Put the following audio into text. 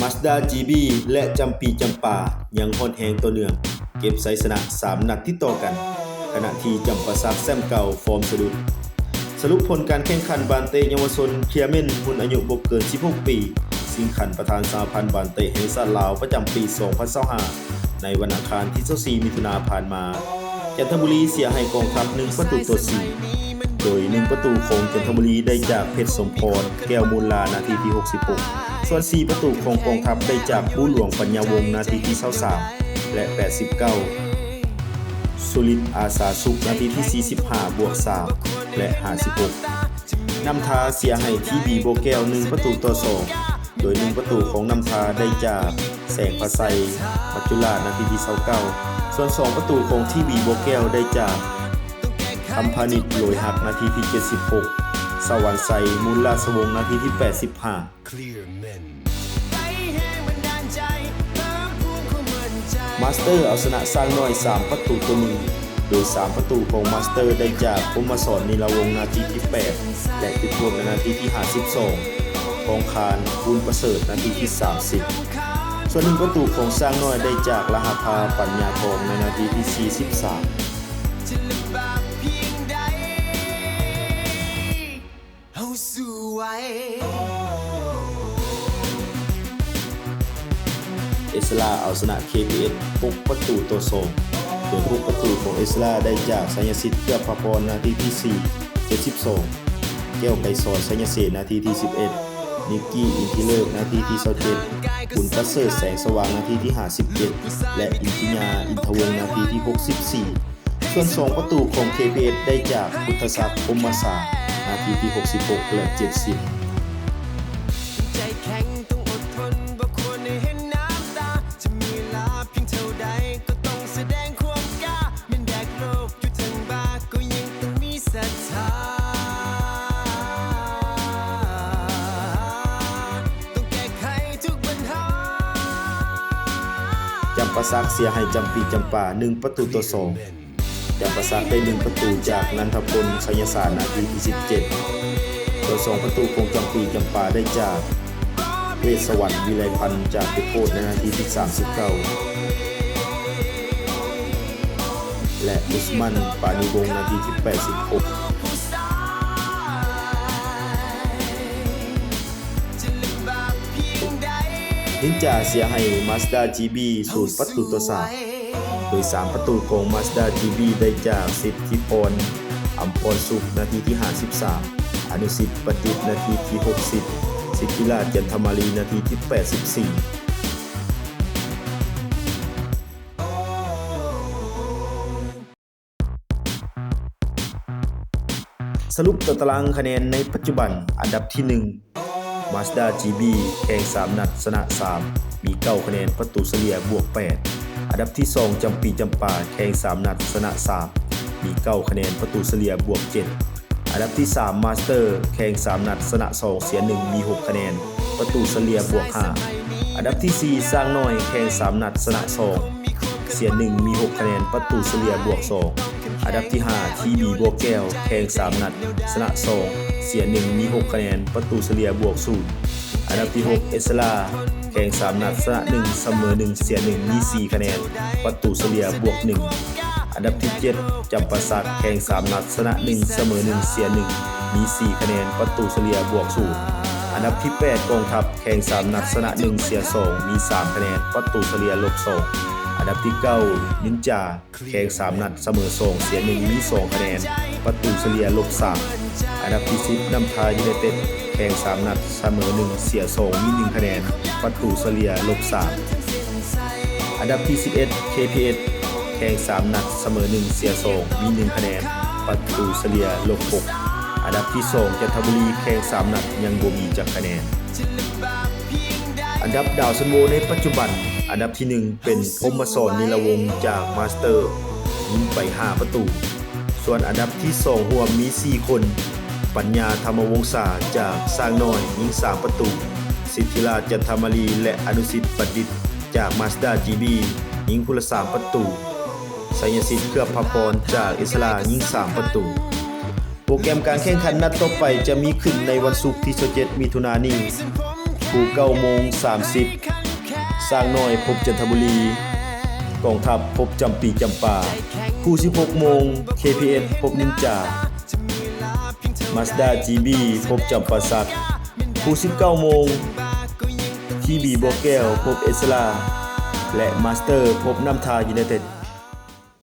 ມາສດາ ຈີບີ ແລະ ຈຳປີ ຈຳປາ ຍັງຮ້ອນແຮງຕໍ່ເນື່ອງ ເກັບໄຊຊະນະສາມນັດຕິດຕໍ່ກັນ ຂະນະທີ່ຈຳປາສັກແຊ້ມເກົ່າຟອມສະດຸດ. ສະຫຼຸບຜົນການແຂ່ງຂັນບານເຕະເຍົາວະຊົນເຄລຍເມັນ ຮຸ່ນອາຍຸບໍ່ເກີນສິບຫົກປີ ຊິງຂັນປະທານສະຫະພັນບານເຕະແຫ່ງຊາດລາວ ປະຈຳປີສອງພັນຊາວຫ້າ ໃນວັນອັງຄານທີຊາວສີ່ ມິຖຸນາຜ່ານມາ, ຈັນທະບູລີເສຍໃຫ້ກອງທັບໜຶ່ງປະຕູຕໍ່ສີ່ ໂດຍໜຶ່ງປະຕູຂອງຈັນທະບູລີໄດ້ຈາກເພັດສົມພອນ ແກ້ວມູນລາ ນາທີທີຫົກສິບຫົກ, ສ່ວນສີ່ປະຕູຂອງກອງທັບໄດ້ຈາກບູຫຼວງ ປັນຍາວົງ ນາທີທີຊາວສາມ ແລະ ແປດສິບເກົ້າ, ສຸລິດ ອາສາສຸກ ນາທີທີສີ່ສິບຫ້າບວກສາມ ແລະ ຫ້າສິບຫົກ. ນ້ຳທາເສຍໃຫ້ທີບີບໍ່ແກ້ວໜຶ່ງປະຕູຕໍ່ສອງ ໂດຍໜຶ່ງປະຕູຂອງນ້ຳທາໄດ້ຈາກແສງພະໄຊ ມັດຈຸລາດ ນາທີທີຊາວເກົ້າ, ສ່ວນສອງປະຕູຂອງທີບີບໍ່ແກ້ວໄດ້ຈາກຄຳພານິດ ໂຫຼຍຮັກ ນາທີທີເຈັດສິບຫົກ, ສະຫວັນໄຊ ມູນລາຊະວົງ ນາທີທີແປດສິບຫ້າ. ມາສເຕີເອົາຊະນະຊ້າງນ້ອຍສາມປະຕູຕໍ່ໜຶ່ງ ໂດຍສາມປະຕູຂອງມາສເຕີໄດ້ຈາກພົມມະສອນ ນີລາວົງ ນາທີທີແປດ ແລະ ຈຸດໂທດໃນນາທີທີຫ້າສິບສອງ, ທອງຄານ ພູນປະເສີດ ນາທີທີສາມສິບ, ສ່ວນໜຶ່ງປະຕູຂອງຊ້າງນ້ອຍໄດ້ຈາກ ລະຫະພາ ປັນຍາທອງ ໃນນາທີທີສີ່ສິບສາມ. ເອສລາເອົາຊະນະ ເຄ ພີ ເອສ ຫົກປະຕູຕໍ່ສອງ ໂດຍຫົກປະຕູຂອງເອສລາໄດ້ຈາກ ໄຊຍະສິດ ເກືອພາພອນ ນາທີທີສີ່ ເຈັດສິບສອງ, ແກ້ວໄກສອນ ໄຊຍະເສນ ນາທີທີສິບເອັດ, ນິກກີ້ ອິນທິເລີກ ນາທີທີຊາວເຈັດ, ບຸນປະເສີດ ແສງສະຫວ່າງ ນາທີທີຫ້າສິບເຈັດ ແລະ ອິນທິຍາ ອິນທະວົງ ນາທີທີຫົກສິບສີ່. ສ່ວນສອງປະຕູຂອງ ເຄ ພີ ເອສ ໄດ້ຈາກ ພຸດທະສັກ ພົມມະສາ ນາທີທີຫົກສິບຫົກ ແລະ ເຈັດສິບ. ຈຳປາສັກເສຍໃຫ້ຈຳປີຈຳປາ ໜຶ່ງປະຕູຕໍ່ສອງ. ຈຳປາສັກໄດ້ໜຶ່ງປະຕູຈາກ ນັນທະພົນ ໄຊຍະສານ ນາທີທີສິບເຈັດ, ສ່ວນສອງປະຕູຂອງຈຳປີຈຳປາໄດ້ຈາກ ເວດສະຫວັນ ວິໄລພັນ ຈາກຈຸດໂທດໃນນາທີທີສາມສິບເກົ້າ ແລະ ອຸສມັນ ປານີວົງ ນາທີທີແປດສິບຫົກ. ນິນຈາເສຍໃຫ້ມາສດາ ຈີບີ ສູນປະຕູຕໍ່ສາມ ໂດຍສາມປະຕູຂອງມາສດາ ຈີບີ ໄດ້ຈາກ ສິດທິພອນ ອຳພອນສຸກ ນາທີທີຫ້າສິບສາມ, ອະນຸສິດ ປະດິດ ນາທີທີຫົກສິບ, ສິດທິລາດ ຈັນທະມາລີ ນາທີທີແປດສິບສີ່. ສະຫຼຸບຕາຕະລາງຄະແນນໃນປັດຈຸບັນ, ອັນດັບທີໜຶ່ງ ມາສດາ ຈີບີ ແຂ່ງສາມນັດຊະນະສາມ ມີເກົ້າຄະແນນ ປະຕູສະເລ່ຍບວກແປດ. ອັນດັບທີສອງ ຈຳປີຈຳປາ ແຂ່ງສາມນັດຊະນະສາມ ມີເກົ້າຄະແນນ ປະຕູສະເລ່ຍບວກເຈັດ. ອັນດັບທີສາມ ມາສເຕີ ແຂ່ງສາມນັດຊະນະສອງ ເສຍໜຶ່ງ ມີຫົກຄະແນນ ປະຕູສະເລ່ຍບວກຫ້າ. ອັນດັບທີສີ່ ຊ້າງນ້ອຍ ແຂ່ງສາມນັດຊະນະສອງ ເສຍໜຶ່ງ ມີຫົກຄະແນນ ປະຕູສະເລ່ຍບວກສອງ. ອັນດັບທີຫ້າ ທີບີບໍ່ແກ້ວ ແຂ່ງສາມນັດຊະນະສອງ ເສຍໜຶ່ງ ມີຫົກຄະແນນ ປະຕູສະເລ່ຍບວກສູນ. ອັນດັບທີຫົກ ເອສລາ ແຂ່ງສາມນັດຊະນະໜຶ່ງ ສະເໝີໜຶ່ງ ເສຍໜຶ່ງ ມີສີ່ຄະແນນ ປະຕູສະເລ່ຍບວກໜຶ່ງ. ອັນດັບທີເຈັດ ຈຳປາສັກ ແຂ່ງສາມນັດຊະນະໜຶ່ງ ສະເໝີໜຶ່ງ ເສຍໜຶ່ງ ມີສີ່ຄະແນນ ປະຕູສະເລ່ຍບວກສູນ. ອັນດັບທີແປດ ກອງທັບ ແຂ່ງສາມນັດຊະນະໜຶ່ງ ເສຍສອງ ມີສາມຄະແນນ ປະຕູສະເລ່ຍລົບສອງ. ອັນດັບທີເກົ້າ ນິນຈາ ແຂ່ງສາມນັດ ສະເໝີສອງ ເສຍໜຶ່ງ ມີສອງຄະແນນ ປະຕູສະເລ່ຍລົບສາມ. ອັນດັບທີສິບ ນ້ຳທາ ຢູໄນເຕັດ ແຂ່ງສາມນັດ ສະເໝີໜຶ່ງ ເສຍສອງ ມີໜຶ່ງຄະແນນ ປະຕູສະເລ່ຍລົບສາມ. ອັນດັບທີສິບເອັດ ເຄ ພີ ເອສ ແຂ່ງສາມນັດ ສະເໝີໜຶ່ງ ເສຍສອງ ມີໜຶ່ງຄະແນນ ປະຕູສະເລ່ຍລົບຫົກ. ອັນດັບທີສອງ ຈັນທະບູລີ ແຂ່ງສາມນັດ ຍັງບໍ່ມີຈັກຄະແນນ. ອັນດັບດາວຊັນໂວໃນປັດຈຸບັນ, ອັນດັບທີໜຶ່ງ ເປັນ ພົມມະສອນ ນີລະວົງ ຈາກມາສເຕີ ຍິງໄປຫ້າປະຕູ. ສ່ວນອັນດັບທີສອງຮ່ວມມີສີ່ຄົນ, ປັນຍາ ທຳມະວົງສາ ຈາກຊ້າງນ້ອຍ ຍິງສາມປະຕູ, ສິດທິລາດ ຈັນທະມາລີ ແລະ ອະນຸສິດ ບັນດິດ ຈາກມາສດາ ຈີບີ ຍິງຜູ້ລະສາມປະຕູ, ໄຊຍະສິດ ເຄືອພາພອນ ຈາກເອສລາ ຍິງສາມປະຕູ. ໂປຣແກຣມການແຂ່ງຂັນນັດຕໍ່ໄປຈະມີຂຶ້ນໃນວັນສຸກທີຊາວເຈັດ ມິຖຸນານີ້. ຄູ່ເກົ້າໂມງສາມສິບ ຊ້າງນ້ອຍພົບຈັນທະບູລີ, ກອງທັບພົບຈຳປີຈຳປາ. ຄູ່ສິບຫົກໂມງ ເຄພີເອັສ ພົບນິນຈາ, ມາສດ້າຈີບີ ພົບຈຳປາສັກ. ຄູ່ສິບເກົ້າໂມງ ທີບີບົວແກ້ວ ພົບເອສລາ ແລະ ມາສເຕີ ພົບນ້ຳທາຢູໄນເຕັດ.